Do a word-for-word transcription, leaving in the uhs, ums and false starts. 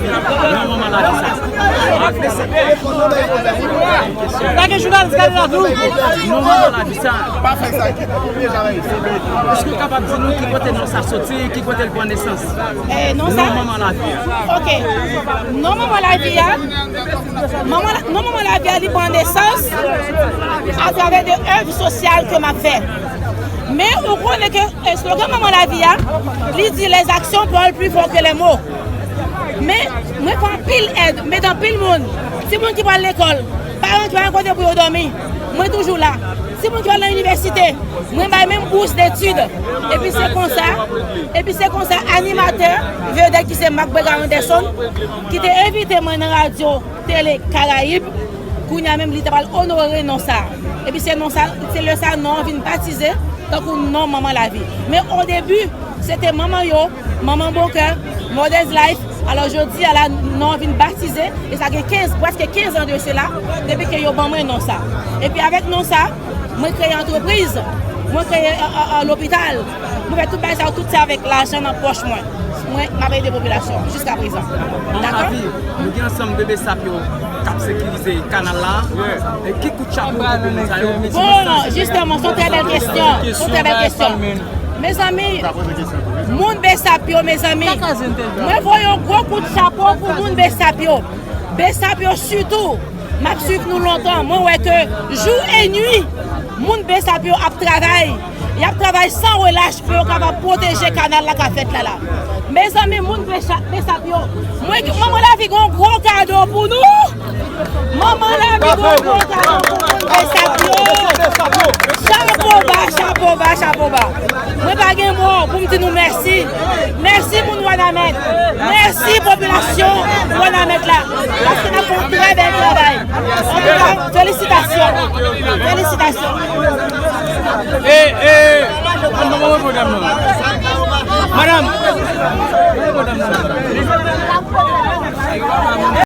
Lavi, non manman lavi sa. Lage jounalis gade la tou. Non manman lavi sa. Pa fè sa. Èske w kapab di nou ki kote non sa soti, ki kote l pran nesans? Eh, non, sa. Non manman lavi. Ok. Non manman lavi a. Manman la, non manman lavi a li pran nesans atravè de èv sosyal ke m ap fè. Men ou konnen ke slogan manman lavi a, li di les actions parlent plus fort que les mots. Men, mwen fè anpil èd, m ede anpil moun. Timoun ki pral lekòl, paran ki pa gen kote pou yo dòmi, mwen toujou la. Timoun ki pral nan inivèsite, mwen bay menm bous detid. Epi se konsa, epi se konsa, animatè vedèt ki se Marc Brega Anderson, ki te envite mwen nan radyo Tele Karayib, kounye a menm li ta pral onore non sa. Epi se non sa, se lè sa non an vin batize tankou non Manman Lavi. Men o debi, se te Manman Yo, Manman Bonkè, Mother's Life. Alò jodi a la, non an vin batize, e sa gen kenz, prèske kenz an de sela, depi ke yo ban mwen non sa. Epi avèk non sa, mwen kreye antrepriz, mwen kreye, euh, euh, euh, lopital, mwen fè tout bagay sa yo, tout se avèk lajan nan pòch mwen. Mwen, m ap ede popilasyon an jiska prezan. Dakò? Manman Lavi, nou gen ansanm de BSAP yo k ap sekirize kanal la. E ki kout chapo pou moun sa yo? Bon, jistèman, se yon trè bèl kesyon. Se yon trè bèl kesyon. Mezanmi, moun BSAP yo, mezanmi, mwen voye yon gwo kout chapo pou moun BSAP yo. BSAP yo sitou, m ap swiv nou lontan. Mwen wè ke jou e nwi, moun BSAP yo ap travay. Y ap travay san relach pou yo kapab pwoteje kanal la k ap fèt la la. Mezanmi, moun BSAP, BSAP yo, mwen, Manman Lavi gen yon gwo kado pou nou. Manman Lavi gen yon gwo kado pou moun BSAP yo. Chapo ba, chapo ba, chapo ba. Mwen pa gen mo pou m di nou mèsi. Mèsi moun Wanament. Mèsi popilasyon Wanament la. Paske n ap fè yon trè bèl travay. Antouka, felisitasyon. Felisitasyon. E, e, madanm, madanm, madanm.